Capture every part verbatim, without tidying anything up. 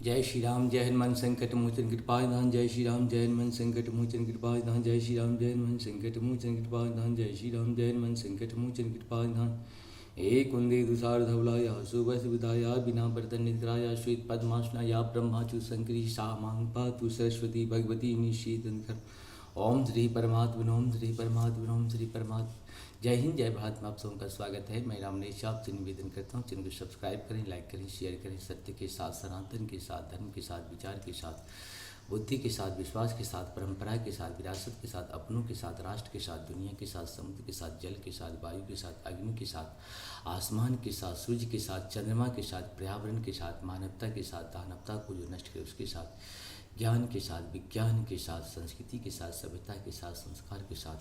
जय श्री राम, जय हनुमान संकट मोचन कृपा निधान। जय श्री राम, जय हनुमान संकट मोचन कृपा निधान। जय श्री राम, जय हनुमान संकट मोचन कृपा निधान। जय श्री राम, जय हनुमान संकट मोचन कृपा निधान। हे कुंदे तुषार धवला या शोभस विधाया, बिना बरतन निद्रा या श्वेत पद्मासना या ब्रह्मा चू शंकरी सा मांग पातु सरस्वती भगवती निषेधन कर। ओम श्री परमात्मन, ओम श्री परमात्मन, ओम श्री परमात्मन। जय हिंद, जय भारत में आप सबों का स्वागत है। मैं रामनेश, आपसे निवेदन करता हूँ, चैनल को सब्सक्राइब करें, लाइक करें, शेयर करें। सत्य के साथ, सनातन के साथ, धर्म के साथ, विचार के साथ, बुद्धि के साथ, विश्वास के साथ, परंपरा के साथ, विरासत के साथ, अपनों के साथ, राष्ट्र के साथ, दुनिया के साथ, समुद्र के साथ, जल के साथ, वायु के साथ, अग्नि के साथ, आसमान के साथ, सूर्य के साथ, चंद्रमा के साथ, पर्यावरण के साथ, मानवता के साथ, दानवता को जो नष्ट करे उसके साथ, ज्ञान के साथ, विज्ञान के साथ, संस्कृति के साथ, सभ्यता के साथ, संस्कार के साथ,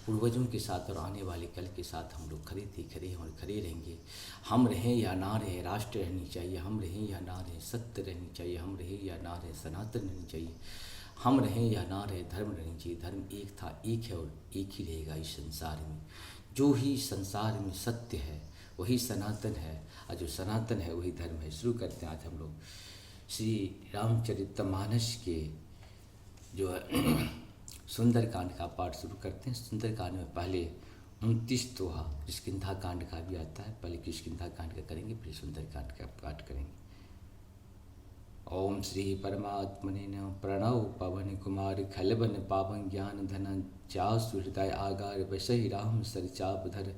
पूर्वजों के साथ और आने वाले कल के साथ हम लोग खड़े थे, खड़े हैं और खड़े रहेंगे। हम रहें या ना रहें, राष्ट्र रहनी चाहिए। हम रहें या ना रहें, सत्य रहनी चाहिए। हम रहें या ना रहें, सनातन रहनी चाहिए। हम रहें या ना रहें, धर्म रहनी चाहिए। धर्म एक था, एक है और एक ही रहेगा इस संसार में। जो ही संसार में सत्य है, वही सनातन है, और जो सनातन है, वही धर्म है। शुरू करते हैं आज हम लोग श्री रामचरितमानस के जो है सुंदरकांड का पाठ शुरू करते हैं। सुंदरकांड में पहले उनतीस दोहा किष्किंधा कांड का भी आता है, पहले किष्किंधा कांड का करेंगे, फिर सुंदरकांड का पाठ करेंगे। ओम श्री परमात्मने नमः। प्रणव पवन कुमार खलबन पावन ज्ञान धन जासु हृदय आगार बसहि राम सर चाप धर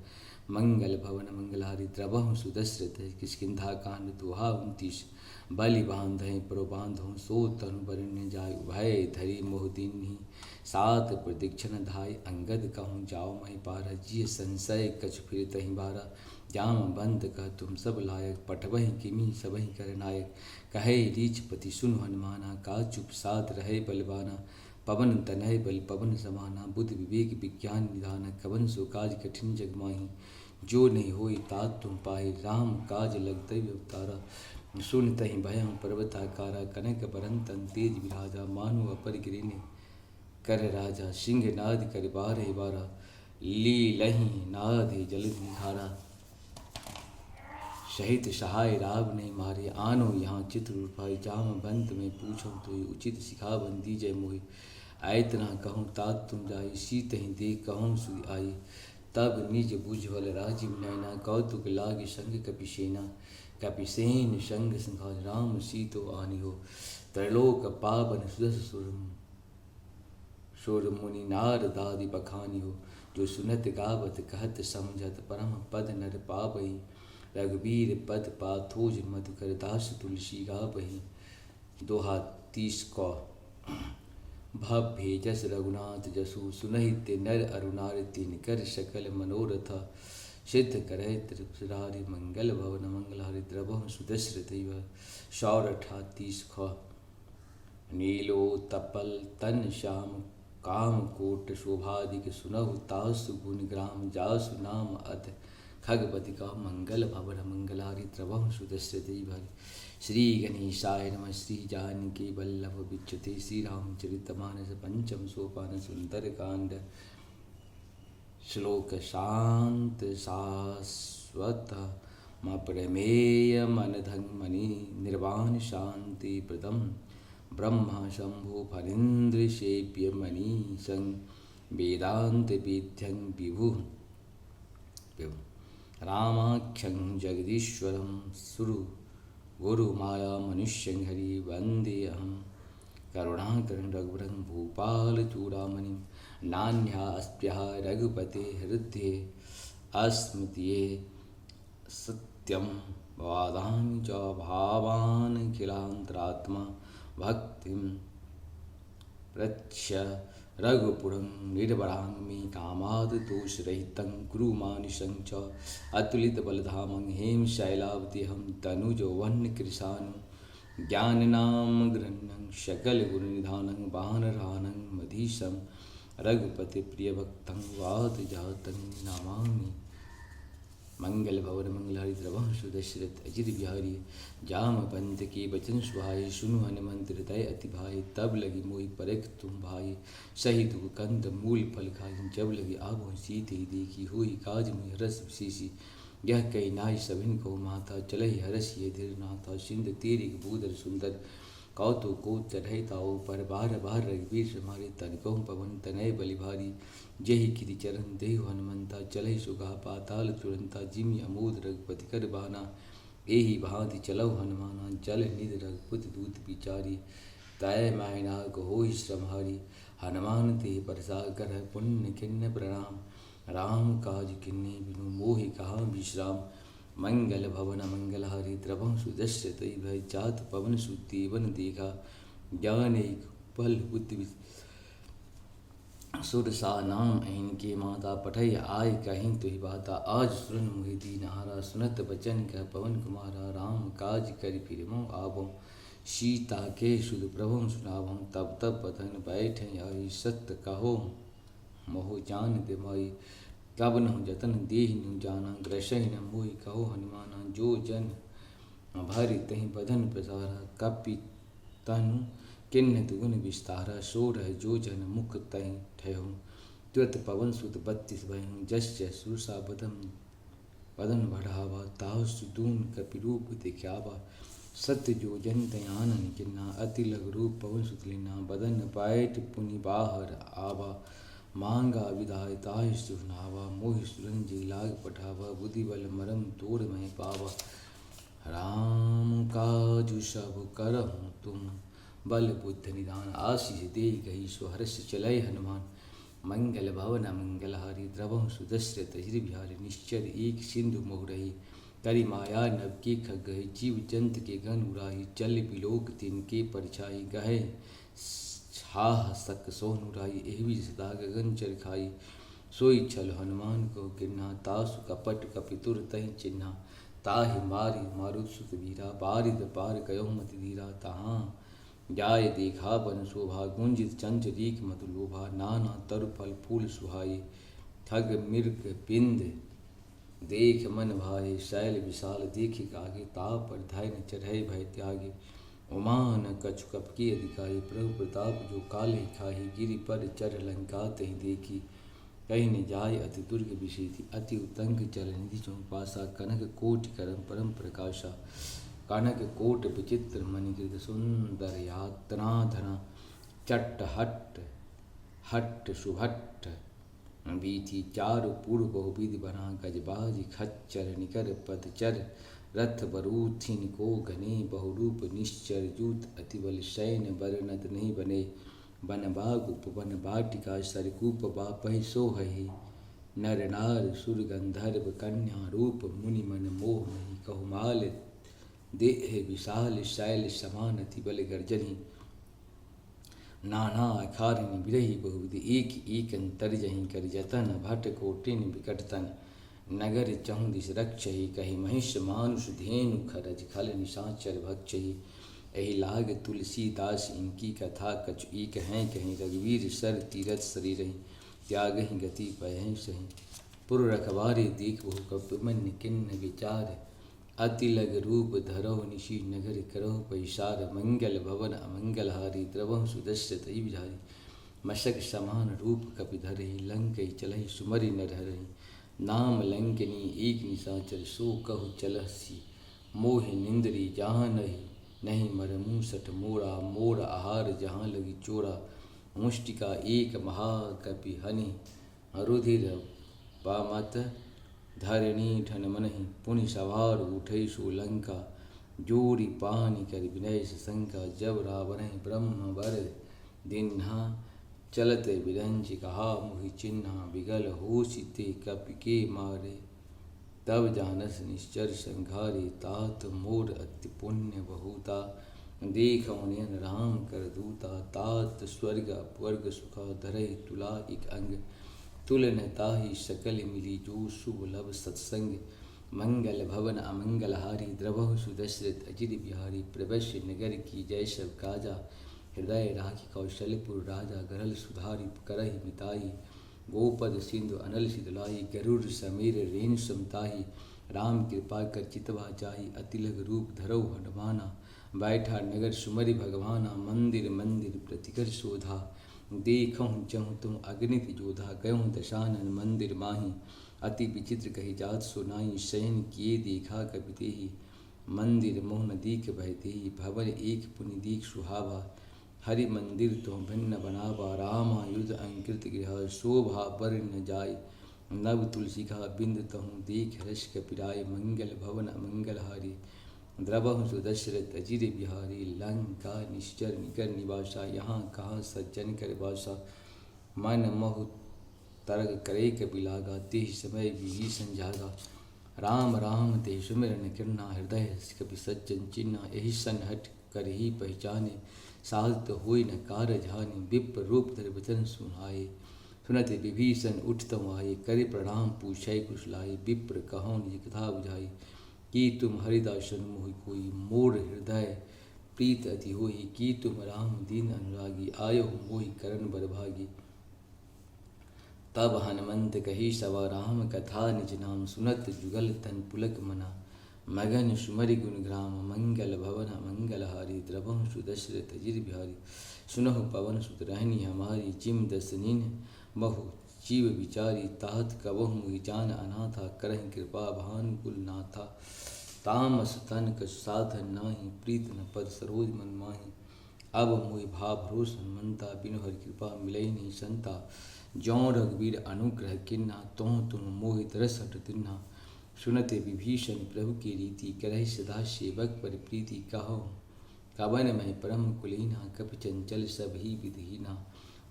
मंगल भवन मंगलहारी द्रवहु सुदशरथ। किष्किंधा कांड दोहा उनतीस। बलि बांधहि पुर बांधहु सो तनु बरन जाय उभय धरि मोह दीन्हि। सात प्रदक्षिण धाय अंगद कहूँ जाव महि पारा। जिय संशय कछु फिर तहि बारा। जामवंत कह तुम सब लायक पठबहि किमि सबहि कर नायक। कहै रीछपति सुनु हनुमाना। का चुप साध रहै बलवाना। पवन तनय बल पवन समाना। बुध विवेक विज्ञान निधाना। कवन सो काज कठिन जग माही। जो नहीं होई तात तुम पाही। राम काज लगतै अवतारा। सुन तहि भयहु पर्वत आकारा। कनक बरन तन तेज विराजा। मानु अपर गिरिन कर राजा। सिंह नाद कर बारह बारा। लीलहि नाद जल निखारा। सहित सहाय राव नहीं मारे। आनो यहाँ चित्ररूप भाई। जामवंत मैं पूछहु तोहि। उचित सिखावन दीजै मोहि। ऐतना कहूँ तात तुम जाई। सीतहि देख कहूँ सुधि आई। तब निज भुजबल राजीव नैना। कौतुक लागी संग कपिसेना। कपिसेन संग संघा राम सीतो आनिहो। त्रैलोक पावन सुदस सुर सुर मुनि नारदादि बखानिहो। जो सुनत गावत कहत समझत परम पद नर पावहि। रघुबीर पद पाथोज मधुकर दास तुलसी गावहि। दोहा तीस क। भव्य जस रघुनाथ जसु सुनहि ते नर अरु नार। तिनकर सकल मनोरथ सिद्ध करहि त्रिपुरारि। मंगल भवन मंगलहारी द्रवहु सुदशरथ। सौरठा तीस ख। नीलोत्पल तन श्याम काम कोट शोभादिक सुनहु तासु गुण ग्राम जासु नाम अत खगपति का। मंगल भवन मंगलहारी द्रवहु सुदशरथ। श्री गणेशाय नमः। श्री जानकी वल्लभ विच्युते। श्री रामचरित मानस पंचम सोपान सुंदर कांड। श्लोक शांत शाश्वतमप्रमेयमनघं मणि निर्वाण शांति प्रदं ब्रह्म शंभु फणींद्र सेव्य मनीषं वेदांत वेद्यं विभु। रामाख्यं जगदीश्वरं सुर गुरु माया मनुष्यं हरि वंदे अहं करुणाकरं रघुवरं भूपाल चूड़ामणिं। नान्या अस्म्यः रघुपते हृद्ये अस्मदीये सत्यं वादामि च भावानखिलांतरात्मा भक्तिं प्रयच्छ रघुपुरं निर्वरां मे कामादिदोषरहितं कुरु मानुषं च। अतुलितबलधामं हेमशैलावदेहं तनुजवनकृशानुं ज्ञाननामग्रहणं सकलगुणनिधानं वानराणां मधीशं रघुपतिप्रियभक्तं वातजातं नमामि। मंगल भवन मंगलहारी द्रवहु सुदशरथ अजित बिहारी। जामवंत के बचन सुहाए सुनु हनुमंत हृदय अति भाए। तब लगी मोहि परख तुम भाए सही दुख कंद मूल फल खाई। जब लगी आवहु सीतहि देखि होई काज मोहि हरष विशेषी। यह कही नाहि सभिन कहो माता चलहि हरषि यह धीर नाथा। सिंध तीरिक भूधर सुंदर कौतुक को चढ़ै ताओ पर, बार बार रघुबीर सम्हारे। तनिकहु पवन तनय बलि भारी, जेहि गिरि चरण देहु हनुमंता। चलहि सुगहा पाताल तुरंता, जिमि अमोद रघुपति कर बहाना। एहि भाँति चलउ हनुमाना, जल निधि रघुपति दूत बिचारी। तय मय नाग होहि श्रम हारी, हनुमान तेहि परसागर। पुनि कीन्ह प्रणाम राम काज कीन्हे बिनु, मोहि कहा बिश्राम। मंगल भवन मंगल हारी, द्रवहु सुदश्य तई भय। जात पवन सुत देवन देखा, जान एक पल बुद्धि विस-, सुरसा नाम इनके माता। पठई आय कहीं तुहि बाता, आज सुरन मुहि दीन हारा। सुनत बचन कह पवन कुमारा, राम काज करि फिरि मोहु आवहु। सीता के सुत प्रभु सुनावहु, तब तब बदन बैठे आई। सत्य कहो मोहु जान बिमाई, कबनहु जतन देहि न जाना। ग्रसहि न मोहि कहो हनुमाना, जो जन भरि तहि बदन पसारा। कपि तनु कीन्ह दुगुन बिस्तारा, सोरह जो जन मुख तहि ठयहु। तुरत पवन सुत बत्तीस भयहु, जस जस सुरसा बदन बदन बढ़ावा, ताहु सु दून कपि रूप देखावा। सत्त जोजन तय आनन कीन्हा, अति लघु रूप पवन सुत लीन्हा। बदन बैठ पुनि बाहर आवा, मांगा विधाय ताहि सुनावा। मोहि सुरन जे लाग पठावा, बुद्धि बल मरम तोर मय पावा। राम काजु सब करहु तुम बल बुद्धि निधान। आसीस देइ गही सो हरषि चलइ हनुमान। मंगल भवन अमंगल हारी, द्रवहु सुदश्य तजिर बिहारी। निश्चर एक सिंधु मोहु रही, करि माया नवकी खग गही। जीव जंत के गन उड़ाही, चल बिलोक तिनके परछाही। गहे छाह सक सोहनु राही, एहवी सदा गगन चरखाई। सोई छल हनुमान कहो किन्हा, तासु कपट कपि तुरतहि चिन्हा। ताहि मारि मारुत सुत वीरा, बारिद पार कयहु मति धीरा। तहाँ जाय देखा बन शोभा, गुंजित चंच रीक मधु लोभा। नाना तरु फल फूल सुहाई, खग मृग बिंद देख मन भाए। शैल विशाल देखि कागे, ताप पर धैन चढ़ै भय त्यागे। उमा न कछु कपि के अधिकारी, प्रभु प्रताप जो कालहि खाही। गिरि पर चढ़ लंका तहि देखी, कहि न जाइ अति दुर्ग बिसेथी। अति उतंग चल निधि चहुपासा, कनक कोटि करम परम प्रकाशा। कनक कोटि विचित्र मणि कृत सुंदर यातना धरा। चट्ट हट्ट हट्ट सुभट्ट बीथी, चारु पूर्व बहुविधि बना। गजबाज खच्चर निकर पदचर, रथ बरूथिन को घने। बहुरूप निश्चर जूत अति बल, सैन बरनत नहीं बने। बन बाग उपवन बाटिका, सरकूप बापहि सोहहि। नर नार सुर गंधर्व कन्या, रूप मुनि मन मोह महि। कहु माल देह विशाल, शैल समान अति बल। गर्जनि नाना अखारिन बिरही बहुविधि, एक एक अंतर जहि करि जतन। भट कोटिन बिकट तन नगर चहुँ दिस रक्षही। कहि महिष मानुष धेनु खरज, खल निशाचर भक्षही। एहि लाग तुलसीदास इनकी कथा, कछु एक हैं कहीं। रघुवीर सर तीरथ सरीरहि, त्यागहि गति पयहि सही। पुर रखवारे देख बहु कपि मन किन्न विचार, अति लघु रूप धरहु निशि नगर करहु पैसार। मंगल भवन अमंगल हारी, द्रवहु सुदश्य तइ बिहारी। मशक समान रूप कपि धरही, लंकहि चलहि सुमरि नर हरही। नाम लंकिनी एक निशाचर, सो कहु चलसि मोहि निंदरी। जानहि नहीं मर मूसट मोरा, मोर आहार जहाँ लगि चोरा। मुष्टिका एक महा कपि हनि, रुधिर पामत धरणी ठन मनहि। पुनि सवार उठै सो लंका, जोरि पानि करि बिनय सशंका। जब रावणहि ब्रह्म बर दिन्हा, चलत बिरंचि कहा मुहि चिन्हा। बिगल होसि ते कपि के मारे, तब जानस निश्चर संघारे। तात मोर अति पुण्य बहुता, देखौ नयन राम कर दूता। तात स्वर्ग अपवर्ग सुखा, धरहि तुला इक अंग। तुल न ताहि सकल मिली, जो सुभ लभ सत्संग। मंगल भवन अमंगल हारी, द्रवहु सुदशरथ अजिर बिहारी। प्रवश्य नगर कीजै सब काजा, हृदय राखि कौशलपुर राजा। गरल सुधारि करहि मिताई, गोपद सिंधु अनल सिधु लाई। गरुर समीर रेणु सम ताहि, राम कृपा कर चितवा जाहि। अति लघु रूप धरौ हनुमाना, बैठा नगर सुमरि भगवाना। मंदिर मंदिर प्रतिकर शोधा, देखहु जहु तुम अगणित जोधा। गयहु दशानन मंदिर माहि, अति विचित्र कहि जात सो नाहि। शयन किए देखा कपि तेहि, मंदिर मोहन दीख बहतेहि, भवन एक पुनि दीख सुहावा। हरि मंदिर तुम भिन्न बनावा, रामा युध अंकृत गृहा। शोभा बरन न जाय, नव तुलसी घा बिंद तहु, दीख रस कपिराय। मंगल भवन अमंगल हारी, द्रवहु सु दशरथ अजिर बिहारी। लंका निश्चर निकर निवासा, यहाँ कहाँ सज्जन कर बासा। मन मोह तरग करे कपि लागा, तेहि समय विभीषण जागा। राम राम तेहि सुमिरन किरना, हृदय कपि सज्जन चिन्हा। एहि सन हठ करहि पहिचाने, साधत होइ न कारज हानि। विप्र रूप धरि वचन सुनाए, सुनत विभीषण उठि तउ आए। करि प्रणाम पूछै कुशलाए, विप्र कहौ निज कथा बुझाई। कीतुम हरिदासन मोहि कोई, मोर हृदय प्रीत अति होई। कीतुम राम दीन अनुरागी, आयहु मोहि करण बरभागी। तब हनुमंत कही सवा राम कथा निज नाम, सुनत जुगल तन पुलक मना। मगन सुमरि गुण ग्राम, मंगल भवन मंगल हारी। द्रवहु सु दशरथ अजिर बिहारी, सुनहु पवन सुत रहनी हमारी। जिम दस नीन बहु जीव विचारी, ताहत कबहु मोहि जान अनाथा। करहिं कृपा भानुकुल नाथा, तामस तन कछु साधन नाही। प्रीत न पद सरोज मन माही, अब मोहि भा भरोस हनुमंता। बिनु हरि कृपा मिलइ नहीं संता, जौं रघुबीर अनुग्रह किन्हा। तोह तुम मोहित रस हठ दिन्हा, सुनत विभीषण प्रभु की रीति। करहि सदा सेवक पर प्रीति, कहो कवन महि परम कुलीना। कपि चंचल सब ही विधि हीना,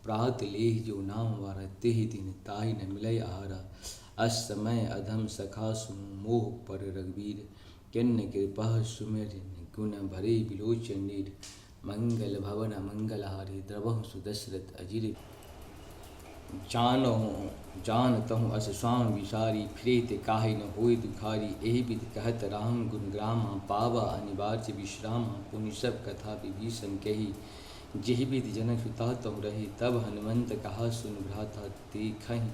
प्रात लेहि जो नाम वारा। तेहि दिन ताहि न मिलइ आहारा, अस समय अधम सखा सुनु मोह पर रघुबीर। किन्न कृपा सुमिर गुण भरे विलोचन नीर, मंगल भवन मंगल हारी। द्रवहु सु दशरथ अजिर जानहु, जानतहु अस स्वाम विसारी, फिरे ते काहे न होई दुखारी। एहि विधि कहत राम गुण ग्रामा, पावा अनिवार्य विश्रामा। पुनि सब कथा विभीषण कही, जेहि विधि जनक सुता तहु रही। तब हनुमंत कहा सुन भ्राता, देखहि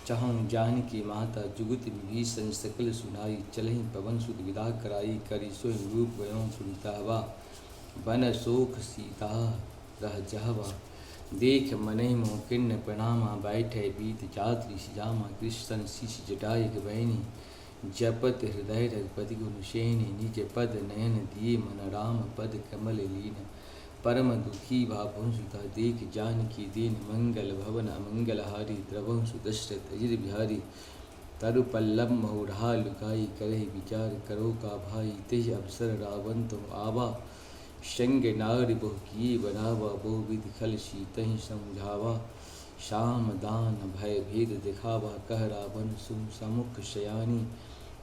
चाहहु जानकी माता। जुगति विभीषण सकल सुनाई, चलहि पवन सुत विदा कराई। करि सोहि रूप गयो पुनि तहवा, बन सोख सीता रह जहवा। देख मनहि मोह किन्न प्रणामा, बैठे बीत जात ऋषि जामा। कृष्ण सन शीश जटा एक बैनी, जपत हृदय रघुपति गुण सेनी। निज पद नयन दिए मन राम, पद कमल लीन। परम दुखी भा बहु सुता देख, जानकी दीन मंगल भवन अमंगल हारी। द्रवहु सु दशरथ अजिर बिहारी, तरु पल्लव महु ढा लुकाई। करहि विचार करो का भाई, तेहि अवसर रावण तहु आवा। संग नारि बहु किए बनावा, बहु विधि खल सीतहि समुझावा। साम दान भय भेद देखावा, कह रावण सु समुख सयानी।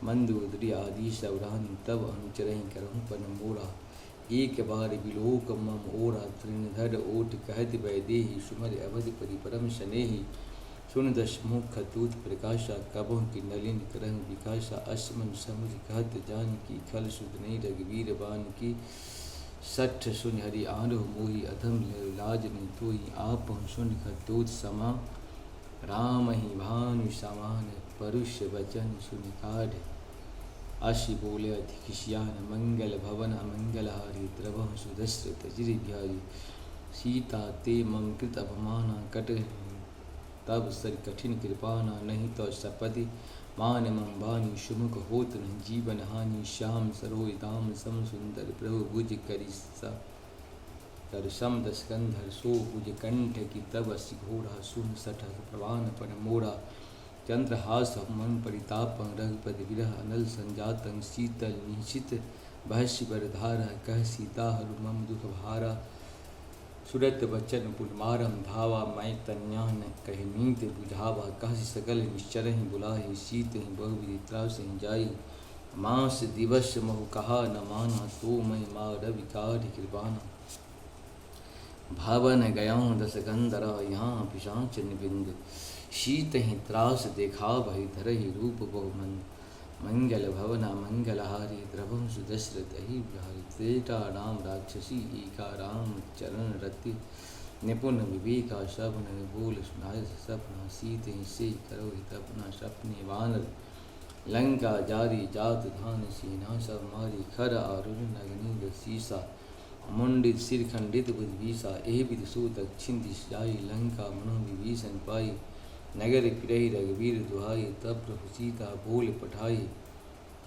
मंदोदरी आदि सब रानी, तब अनुचरहि करहु पन मोरा। एक बार विलोक मम ओरा। तृणधर ओट कहत वैदेही, सुमरि अवधपति परम सनेही। सुन दशमुख दूत प्रकाशा, कबहुँ कि नलिन करहु विकासा। अस मन समुझ कहत जानकी, खल सुत नहीं रघुबीर बानकी। सठ सुनि हरि आनहु मोही, अधम लाज नहीं तोही। आपहु सुनि खर दूत समा, रामहि भानु समान। परुष वचन सुनि काढ़, अस बोले अति खिसियान। मंगल भवन अमंगल हारी, द्रवहु सु दशरथ अजिर बिहारी। सीता ते मम कृत अपमाना, कटहि तब सरि कठिन कृपाना। नहीं तव सपदि मानि मम बानी, सुमुख होत नहीं जीवन हानि। श्याम सरोज दाम सम सुंदर, प्रभु भुज करि स-, कर सम दस कंधर। सो भुज कंठ की तब अस घोरा, सुन सठ प्रवान पन मोरा। चंद्रहास मन परितापं, रघुपति विरह अनल संजातं। शीतल निशित बहसि बर धारा, कह सीता हरु मम दुख भारा। सुरत वचन पुन मारम धावा, मैं तन्यान कहि मीत बुझावा। कहसि सकल निश्चरहि बुलाही, सीतहि बहुविधि त्रासहि जाई। मास दिवस महु कहा न माना, तो मैं मारवि काढ़ि कृपाना। भवन गयहुँ दस कंधरा, यहाँ पिशाच निबिंद। सीतहि त्रास देखावहि, धरहि रूप बहु मंद। मंगल भवन अमंगल हारी, द्रवहु सु दशरथ अहिर बिहारी। त्रेता नाम राक्षसी एका, राम चरण रति निपुन विवेका। सब नर बोल सुनाय सपना, सीतहि सेइ करौ हित अपना। सपने वानर लंका जारी, जात धान सेना सब मारी। खर आरुण नगनी दस सीसा, मुंडित सिर खंडित भुज भीसा। एहि विधि सो दक्षिण दिस जाई, लंका मनहु विभीषन पाई। नगर फिरहि रघुबीर दुहाई, तब प्रभु सीता बोल पठाई।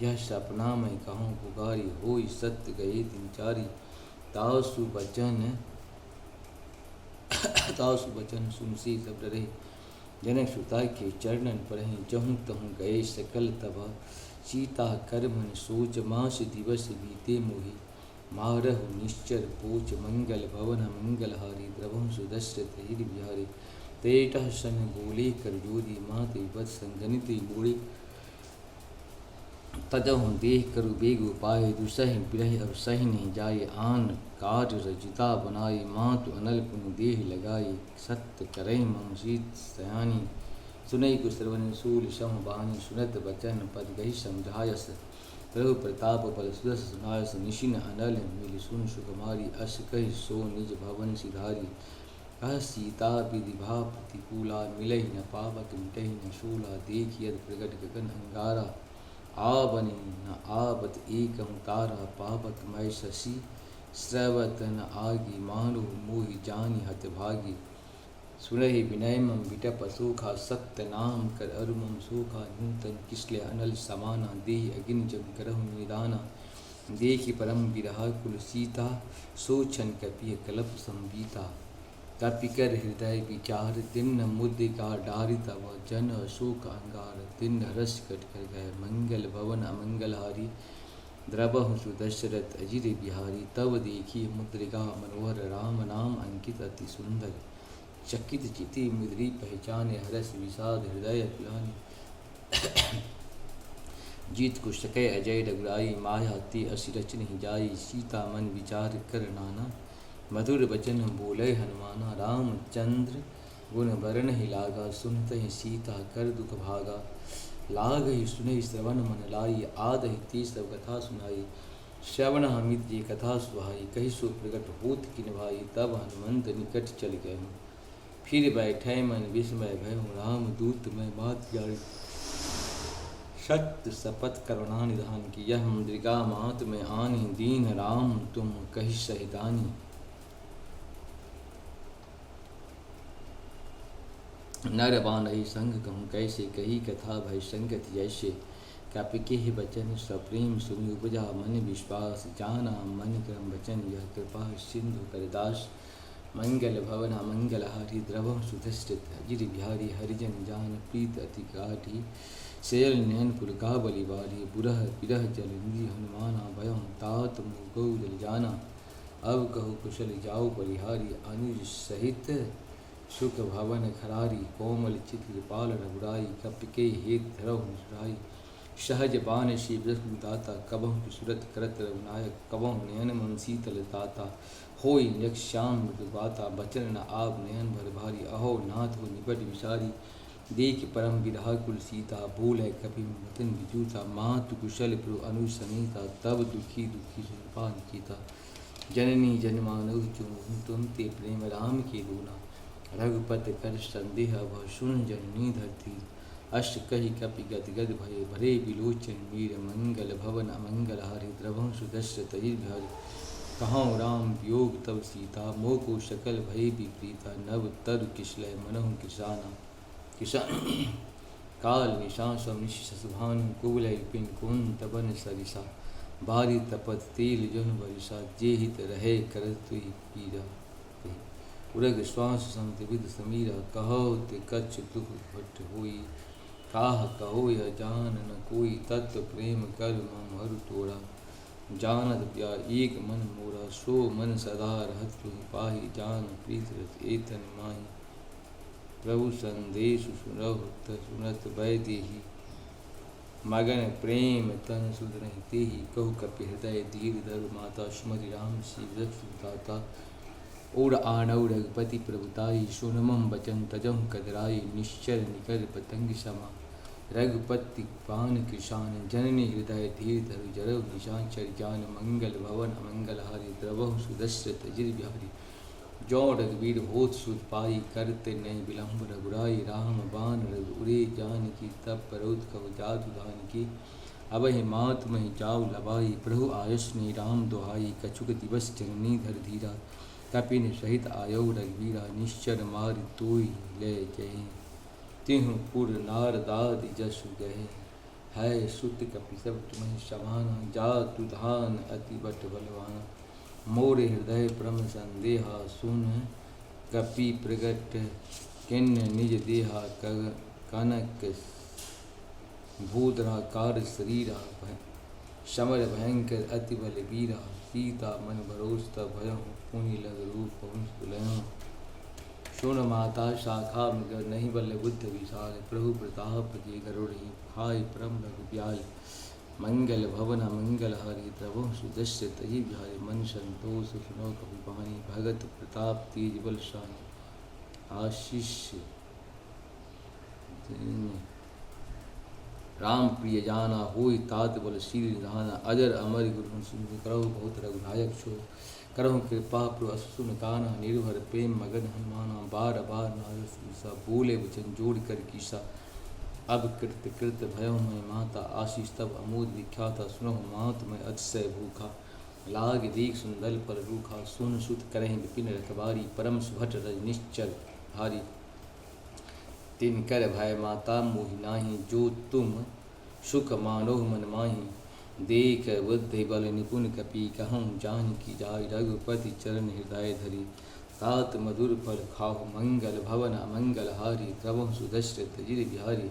यह सपना मैं कहूँ पुकारी, होई सत्य गए दिन चारी। तासु बचन, तासु बचन सुनसि सब डरे, जनक सुता के चरणन परहि। जहूँ तहूँ गए सकल तबाह, सीता कर मन सोच, मास दिवस बीते मोहि। मारहु निश्चर पोच, मंगल भवन अमंगल हारी। द्रवहु सुदशरथ अजिर बिहारी। त्रेता सन बोले कर जोरी, मात विपत संगनित मोरी। तजहु देह करु बेग उपाय, दुसहि बिरहि अब सहि नहीं जाय। आन काज रजिता बनाय, मातु अनल पुनि देह लगाय। सत्य करहि मम सीत सयानी, सुनहि कुशरवनि सूल सम बानी। सुनत बचन पद गहि समझायस, प्रभु प्रताप बल सुदस सुनायस। निशिन अनल मिलि सुन सुकुमारी, अस कहि सो निज भवन सिधारी। कह सीता विधि भा प्रतिकूला, मिलहि न पावत मिटहि न शूला। देखि यद प्रगट गगन अंगारा, आवनि न आवत एकहु तारा। पावत मय शशि स्रवत न आगी, मानु मोहि जानि हतभागी। सुनहि विनय मम विटप अशोका, सत्य नाम कर अरु मम सोका। नूतन किसले अनल समाना, देहि अगिन जम करहु निदाना। देखि परम बिरहा कुल सीता, सो छन कपिय कलप संबीता। कपि कर हृदय विचार, दीन मुद्रिका डारि तब, जन अशोक अंगार। दीन हरष कट कर गए, मंगल भवन अमंगल हारी। द्रवहु सुदशरथ अजिर बिहारी। तब देखि मुद्रिका मनोहर, राम नाम अंकित अति सुंदर। चकित चिति मुद्रि पहचाने, हरष विषाद हृदय अभिरानी। जीत कुशकै अजय रघुराई, माया ती असिरच नहीं जाई। सीता मन विचार कर नाना, मधुर वचन बोले हनुमाना। रामचंद्र गुण बरनहि लागा, सुनतहि सीता कर दुख भागा। लागहि सुनहि श्रवण मन लाई, आदहि ती सब कथा सुनाई। श्रवण हमित जे कथा सुहाई, कहि सो प्रगट होत किन भाई। तब हनुमंत निकट चल गए, फिर बैठे मन विस्मय भयउ। राम दूत मैं बात जानी, सत्य शपथ करुणा निधान की। यह मुद्रिका मात में आनी, दीन राम तुम कहि सहिदानी। नर बानहि संग कहूँ कैसे, कही कथा भय संगति जैसे। कपि केहि वचन सप्रेम सुनि, उपजा मन विश्वास। जाना मनि क्रम वचन यह, कृपा सिंधु कर दास। मंगल भवन अमंगल हारी, द्रवहु सुदशरथ अजिर बिहारी। हरिजन जान प्रीत अति गाढ़ी, सेयल नयन पुलका बलि बाढ़ी। बुरह बिरह जल निधि हनुमाना, भयहु तात मोह गौ जल जाना। अब कहु कुशल जाउ बलिहारी, अनुज सहित सुख भवन खरारी। कोमल चित कृपाल रघुराई, कपि केहि हेत धरहु निसुराई। सहज बान से बरसु दाता, कबहु की सुरत करत रघुनायक। कबहु नयन मम सीतल दाता, होई निरख श्याम मृदु बाता। बचन न आव नयन भर भारी, अहो नाथ हो निपट विसारी। देखि परम बिरहा कुल सीता, बोले कपि मम वचन विजूता। मातु कुशल प्रभु अनुज समेता, तब दुखी दुखी सुन पान कीता। जननी जन मानहु जो मोहि, तुम ते प्रेम राम के दूना। रघुपति कर संदेह अब सुन जननी धरती। अस कहि कपि गद गद भए, भरे बिलोचन वीर। मंगल भवन अमंगल हारी, द्रवहु सुदशरथ अजिर बिहारी। कहउँ राम वियोग तब सीता, मोको सकल भए विपरीता। नव तरु किसलय मनहु किसाना। किसान काल निशान सब निशि ससुभान, कुवलय विपिन कुंत बन सरिसा। बारी तपत तेल जनु बरिसा, जे हित रहे करत तुहि पीरा। उरग श्वास सम त्रिविध समीरा, कहउ ते कछ दुख भट होई। काह कहो यह जान न कोई, तत्व प्रेम कर मम हरु तोड़ा। जानत प्यार एक मन मोरा, सो मन सदा रहत तुहि पाही। जान प्रीत रस ए तन माही, प्रभु संदेश सुनहु त सुनत वैदेही। मगन प्रेम तन सुधरहि तेहि, कहु कपि हृदय धीर धरु। माता सुमति राम सी रस दाता। उर आणउ रघुपति प्रभु ताई, सुन मम वचन तजहु कदराई। निश्चर निकर पतंग समा, रघुपति बान कृशान। जननी हृदय धीर धरु जरहु निशान। चर जान मंगल भवन अमंगल हारी, द्रवहु सुदशरथ अजिर बिहारी। जो रघुवीर होत सुत पाई, करते नहीं विलंब रघुराई। राम बान रघु उरे जानकी, तब परौत कहु जातु धानकी। अबहि मात महि जाउ लबाई, प्रभु आयस नहीं राम दोहाई। कछुक दिवस जननी धर धीरा, कपिन सहित आयउ रघुवीरा। निश्चर मारि तोहि लै जहे, तिहु पुर नारदादि जसु गहे। है सुत कपि सब तुम्हें समाना, जातु धान अति बट बलवाना। मोर हृदय परम संदेहा सुन कपि प्रगट किन्न निज देहा। कग-, कनक भूधराकार शरीरा भय-, समर भयंकर अति बलबीरा। सीता मन भरोस तब भयहु पुनि लग रूप पहुँच तुलयहु। सुन माता शाखा मृग नहीं बल बुद्ध विशाल। प्रभु प्रताप जे गरुड़ ही भाई परम रघु ब्याल। मंगल भवन मंगल हारी द्रवहु सुदृश्य तजि बिहारी। मन संतोष सुनो कपि बानी भगत प्रताप तेज बल शानी। आशीष राम प्रिय जाना होई तात बल शील निधाना। अजर अमर गुरु सिंह करहु बहुत रघुनायक छो। करहु कृपा प्रभु अस सुन काना। निर्भर प्रेम मगन हनुमाना बार बार नारद सा बोले वचन जोड़ कर कीसा। अब कृत कृत भयहु मैं माता आशीष तब अमोद विख्याता। सुनहु मात मैं अतिशय भूखा लाग देख सुंदल फल रूखा। सुन सुत करहिं विपिन रखबारी परम सुभट रज निश्चर भारी। तिनकर भय माता मोहि नाहीं जो तुम सुख मानोहु मन माहीं। देख बुद्धि बल निपुन कपि कहउँ जानकी जाय रघुपति चरण हृदय धरी। तात मधुर फल खाहु मंगल भवन अमंगल हारी। द्रवहु सुदृश्य तजि बिहारी।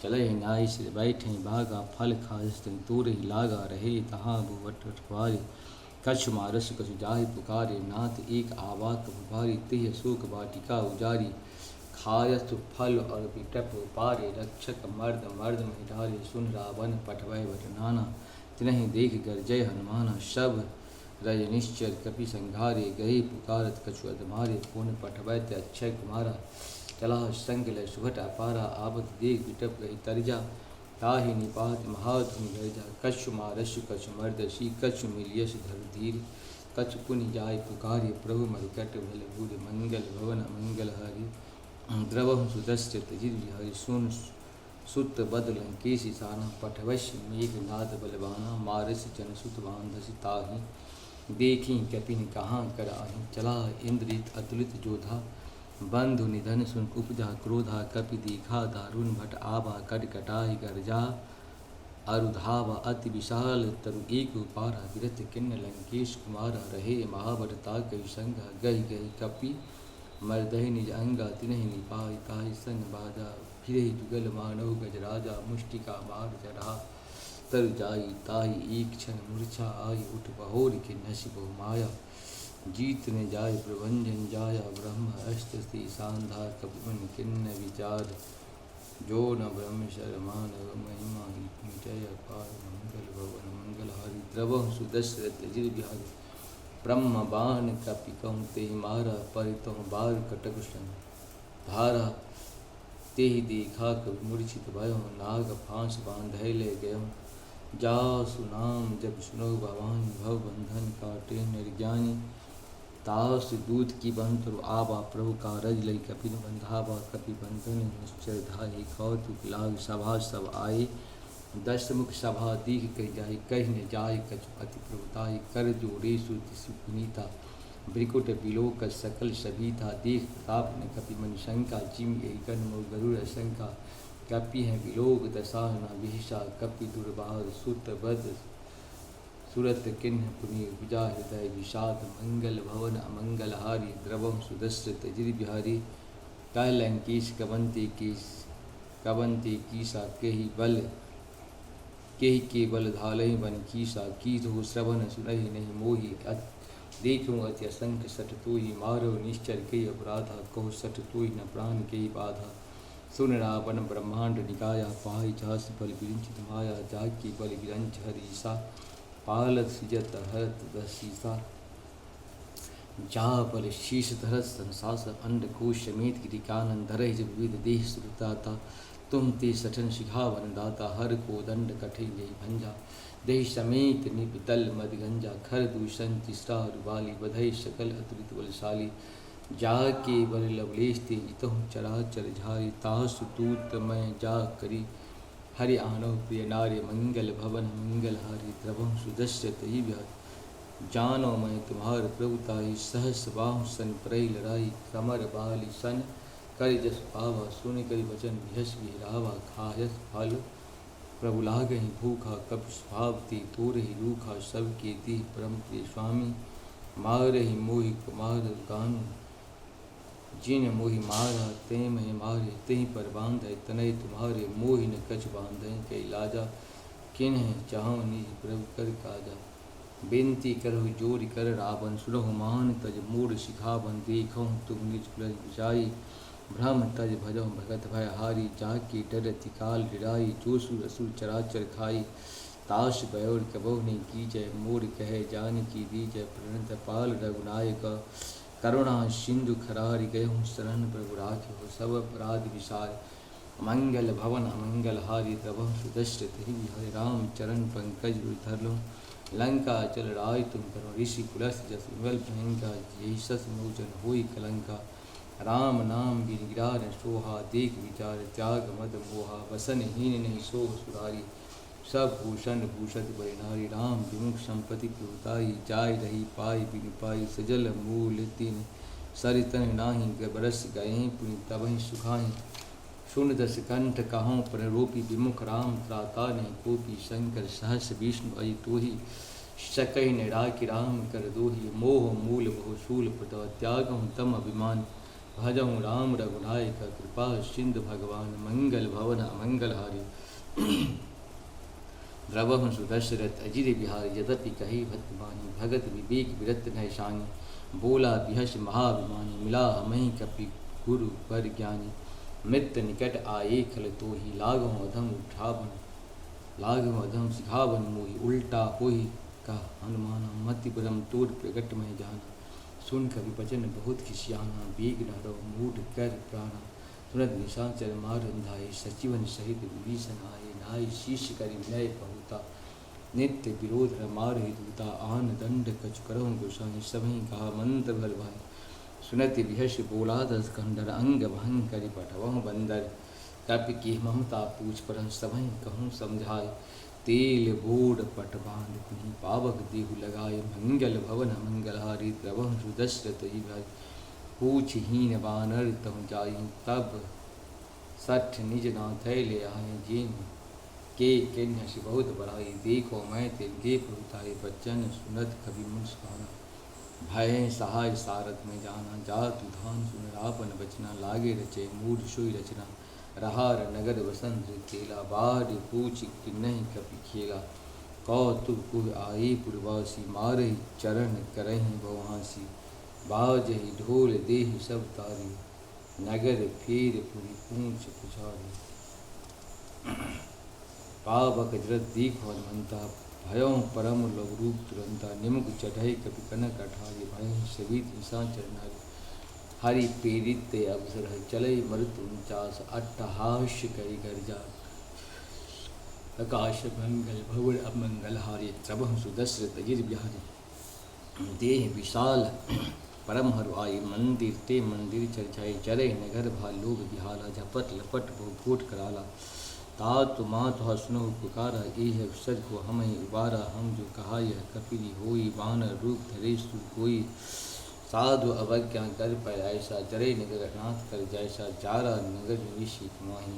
चलहिं नाइ सिर बैठहिं बागा फल खाहिस तहि तोरहि लागा। रहे तहाँ भुवट रखवारी। कछु मारस कछु जाहि पुकारे नाथ एक आवा कपि भारी। तिहि अशोक वाटिका उजारी खायस फल और बिटप उपारे। रक्षक मर्द मर्द महि डारे सुन रावन पठवै बट नाना। तिनहि देख गरजै हनुमाना सब रज निश्चर कपि संघारे। गहि पुकारत कछु अधमारे पुन पठवै ते अक्षय कुमारा। चलाह संग लय सुभट अपारा आपत देख बिटप गहि तरिजा। ताहि निपात महाधुन गरजा। कछु मारसु कछु मर्दसी कछु मिलियस धर धीर। कछु पुनि जाय पुकारे प्रभु मरकट भल भूर। मंगल भवन मंगल हारी द्रवहु सुदृश्य तजि बिहारी। सुन सुत बद लंकेश साना पठवस मेघनाद बलवाना। मारस जन सुत बांधस ताहि देखी कपिन कहाँ कर आही। चला इंद्रजित अतुलित जोधा बंधु निधन सुन उपजा क्रोधा। कपि देखा दारुन भट आवा कट कटाई गरजा। अरु धावा अति विशाल तरु एक उपारा। बिरथ किन्न लंकेश कुमारा रहे महाबल ताकहि संगा। गहि गहि कपि मरदहि निज अंगा। तिनहि निपाहि ताहि संग बाजा। फिरहि जुगल मानहु गजराजा। मुष्टिका मार चढ़ा तरु जाई ताहि एक क्षण मूर्छा आई। उठ बहोरि खिन्नसि बहु माया। जीत न जाय प्रभंजन जाया। ब्रह्म अस्त्र से सांधा कपि मन किन्न विचार। जो न ब्रह्म शर मानव महिमा मिटय अपार। मंगल भवन मंगल हारी द्रवहु सुदृश्य तजि बिहारी। ब्रह्म बाण कपि कहु तेहि मारा परितहु बार कटक सन। धारा तेहि देखा कपि मूर्छित भयहु। नाग फांस बांधै लै गयहु जासु नाम जपि सुनहु भवानी। भव बंधन काटे नर ज्ञानी। तासु दूत की बंधु तरु आवा प्रभु कारज लई कपिन बंधावा। कपि बंधन निश्चर धाई कौतुक लाग सभा सब आए। दस मुख सभा दीख कहि जाहि कहि न जाय कछु अति प्रभुताई। कर जोड़े सु तिसि पुनीता भृकुट बिलोक सकल सभीता। देख प्रताप न कपि मन शंका जिम एहि कन मोर गरुड़ शंका। कपि हैं बिलोक दसा न बिहसा कपि दुर्बार सुत बद सुरत किन्ह पुनि उपजा हृदय विषाद। मंगल भवन अमंगल हारी द्रवहु सुदृश्य तजि बिहारी। कह लंकेश कवन ते कीस कवन ते कीसा केहि बल केहि के बल धालहि बन कीसा। कीधो श्रवण सुनहि नहीं मोहि अत देखहु अति असंख्य सठ तोहि। मारहु निश्चर केहि अपराधा कहु सठ तोहि न प्राण केहि बाधा। सुन रावण ब्रह्मांड निकाया पाहि जासु बल विरंचित माया। जाके बल विरंच हर ईसा पालत सिजत हरत दसीसा। जा बल शीश धरत संसास अंडकोश समेत गिरि कानन धरहि जब विविध देह सुरताता। तुम ते सठन सिखावन दाता हर कोदंड कठै जहि भंजा। देहि समेत निप तल मद गंजा खर दूषण तिसरा रुबाली बधै सकल अतुलित बलशाली। जाके बल लवलेश ते जितहु चराचर झारी। तासु दूत मैं जा करी हरि आनहु प्रिय नारी। मंगल भवन मंगल हारी द्रवहु सुदृश्य तजि बिहारी। जानो मैं तुम्हार प्रभु ताहि सहस बाहु सन परइ लड़ाई। समर बाली सन कर जस पावा सुनि करि बचन बिहस बिहरावा। खायस फल प्रभु लागहि भूखा, कपि स्वभाव ते तोरहि रूखा। सबके देहि परम प्रिय स्वामी, मारहि मोहि कुमार गामी। जिन मोहि मारा ते महि मारे, तेहि पर बाँधै तनय तुम्हारे। मोहि न कछु बाँधै कइ लाजा, किन्ह चाहौं निज प्रभु कर काजा। बिनती करहु जोरि कर रावन, सुनहु मान तज मोर सिखावन। देखहु तुम निज कुलज बिचाई, भ्रम तज भजहु भगत भय हारी। जाके डरति काल डिराई, जो सुर असुर चराचर खाई। तास बयोर कबहु नहीं कीजै, मोर कहै जानकी दीजै। प्रणत पाल रघुनायक, करुणा सिंधु खरारि। गयहु शरण प्रभु राखेउ, सब अपराध बिसारि। मंगल भवन अमंगल हारी, द्रवहु सुदशरथ ही बिहारी। राम चरण पंकज उर धरलहु, लंका जल राज तुम करो। ऋषि कुलस जस विमल भयंकर, यही सस मोचन होई कलंका। राम नाम बिन गिरा न सोहा, देख विचार त्याग मद मोहा। वसन हीन नहीं सोह सुरारी, सब भूषण भूषत बलि नारी। राम विमुख संपत्ति प्रभुताई, जाय रही पाई बिनु पाई। सजल मूल तिन सरितन नाहीं ग-, बरस गए पुनि तबहि सुखाई। सुन दस कंठ कहौं प्रण रूपी, विमुख राम त्राता नहीं कोपी। शंकर सहस विष्णु अजि तोहि, सकहि न राखि राम कर दोहि। मोह मूल बहु शूल प्रदा, त्यागहु तम अभिमान। भजहु राम रघुनायक, कृपा सिंधु भगवान। मंगल भवन अमंगल हारी, द्रवहु सुदशरथ अजिर बिहारी। यद्यपि कही भक्त बानी, भगत विवेक विरत नहिं सानी। बोला बिहस महाभिमानी, मिला हमहि कपि गुरु वर ज्ञानी। मित्र निकट आए खल तोहि, लागहु अधम उठावन, लागहु अधम सिखावन मोहि। उल्टा होहि कह हनुमाना, मति भ्रम तोर प्रगट महि जाना। सुन कपि बचन बहुत खिसियाना, वेग न हरौ मूढ़ कर प्राना। सुनत निशाचर मार अंधाए, सचिवन सहित विभीषण आए। नाहि शीश करि विनय बहुता, नित्य विरोध हर मारहि दूता। आन दंड कछु करहु गोसाई, सबहि कहा मंत्र बल भाई। सुनत बिहस बोला दस कंठ, अंग भंग करि पठवहु बंदर। कपि केह ममता पूछ परन, सबहि कहूँ समझाए। तेल बोड़ पट बाँध पुनि पावक देहु लगाए। मंगल भवन मंगल हारी, द्रवहु सुदशरथ ही भाई। पूछ हीन बानर तहु जाई, तब सठ निज नाथै ले आए। जिन के किन्हसि बहुत बड़ाई, देखो मैं तिनके प्रभु ताई। बचन सुनत कपि मुनि सुभाना, भए सहाय सारथ महि जाना। जातु धान सुन रावण बचना, लागे रचे मूढ़ सोई रचना। रहा नगर वसन रितेला, बाढ़ पूछ किन्नहि कपि खेला। कौतुक कुह आई पुरवासी, मारहि चरण करहि बहु हाँसी। बाजहि ढोल देहि सब तारी, नगर फेर पुनि पूछ पुछारी। पावक जरत दीख हनुमंता, भयउ परम लघु रूप तुरंता। निमुख चढ़इ कपि कनक अठारी, भयउ सहित निशाचर नारी। हरि प्रेरित अवसर हरि, चलइ मरुत उनचास। अट्टहास करि गर्जा, अकास मंगल भवन अमंगल हारी। द्रवहु सुदशरथ अजिर बिहारी, देह विशाल परम हरु आई। मंदिर ते मंदिर चर जाई, चरहि नगर भा लोग बिहाला। झपट लपट बहु कोट कराला, तात मात हा सुनहु पुकारा। एह अवसर को हमहि उबारा, हम जो कहा यह कपि री। होई बानर रूप धरे सुर कोई, साधु अवज्ञा कर पै ऐसा। चरहि नगर नाथ कर जैसा, चारा नगर निवेशी कमाही।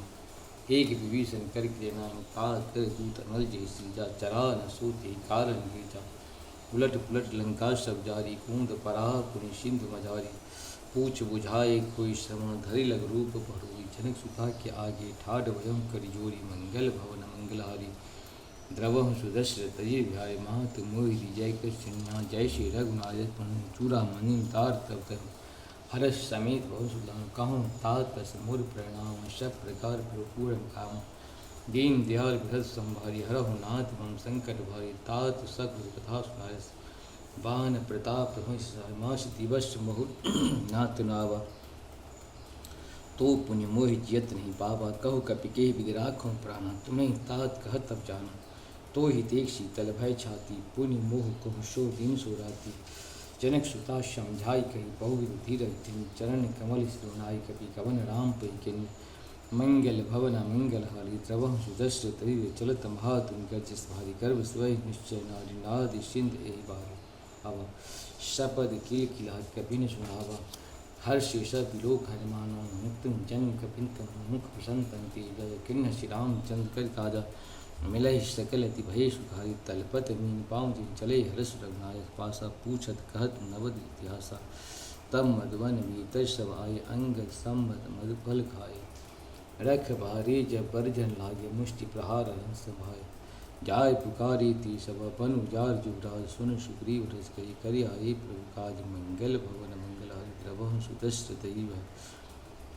एक विभीषण कर गिरे नाहीं, तात कर दूत अनल जेहि सीजा। चरा न सो तेहि कारण गिर जा, उलट पुलट लंका सब जारी। कूद पराह पुनि सिंधु मझारी, पूछ बुझाए कोई श्रवण। धरि लघु रूप पढ़ोई, जनक सुता के आगे ठाढ़ भयउ करि जोरी। मंगल भवन मंगल हारी, द्रवहु सुदशरथ अजिर बिहारी। मात मोहि दीजै कछु चिन्ह नाहीं, जैसे रघुनायक पन्ह। चूड़ामणि दार तव तनु, हरष समेत बहु सुधाम। कहउँ तात अस मोर प्रणाम, सब प्रकार प्रभु पूरन काम। दीन दयाल विरज सम भारी, हरहु नाथ मम संकट भारी। तात सगुर कथा सुनारस, बान प्रताप तुमहि सहाय। मास दिवस मोहि नाथ नावा, तो पुनि मोहि जियत नहीं पावा। कहु कपि केहि बिधि राखउ प्राना, तुम्हहि तात कहत तब जाना। तोहि देखि शीतल भय छाती, पुनि मोहि कहु सो दिन सो राती। जनक सुता समझाई कहि बहुविध धीरज धिन, चरण कमल सिरुनाई कपि कवन राम पइ किन्नी। मंगल भवन अमंगल हारी, द्रवहु सुदशरथ अजिर। चलत महातुंद गरजस भारी, गर्भ सोइ निश्चल नारी। नाद सिंधु एहि बारी। अब सपद किलकिलात कपि न सुहावा, हर्षि सब लोक हरि मानवा। मुकुंद जन कपित मुख प्रसन्न तन तेजा, किन्हसि रामचंद्र करि काजा। मिलहि सकल अति भये सुखाई। तलपत मीन पाँव जिन चले हरष रघुनायक पासा। पूछत कहत नवद इतिहासा तब मधुबन भीतर सब आए। अंग संबत मधुफल खाए। रख भारी जब बरजन लागे मुष्टि प्रहार हंस भाए। जाय पुकारी ती सब बन उजार जुगराज। सुन सुग्रीव रस कही करि आई प्रभु काज। मंगल भवन मंगल हारी द्रवहु सुदस तही वह।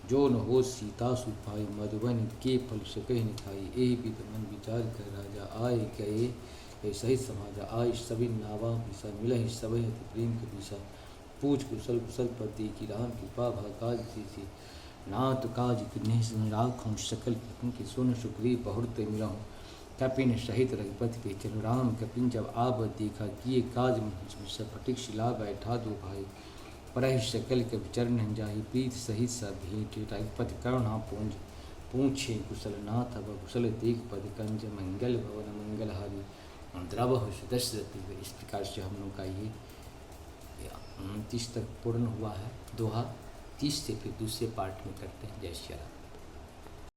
जो न हो सीता सुपाई मधुबन के फल सकहि न खाई। एहि विध मन विचार कर राजा आए गए ए सहित समाजा। आए सभी नावा पीसा मिलहि सबहि अति प्रेम कपीसा। पूछ कुशल कुशल पर देखी राम कृपा भा काज कीसी। नाथ काज किन्हीं सुन राखों सकल किन के सुन सुग्रीव बहुत मिलहु। कपिन सहित रघुपति पे चलो राम कपिन जब आब देखा किए काज मुझ सब फटिक शिला बैठा दो भाई। परहि सकल कपि चरण जाहि प्रीत सहित सब भेंट। रघुपति करुणा पूंज पूछे कुशल नाथ अब कुशल देख पद कंज। मंगल भवन मंगल हारी द्रवहु सुदस रति। इस प्रकार से हम लोग का ये उनतीस तक पूर्ण हुआ है दोहा। तीस से फिर दूसरे पार्ट में करते हैं। जय श्री राम।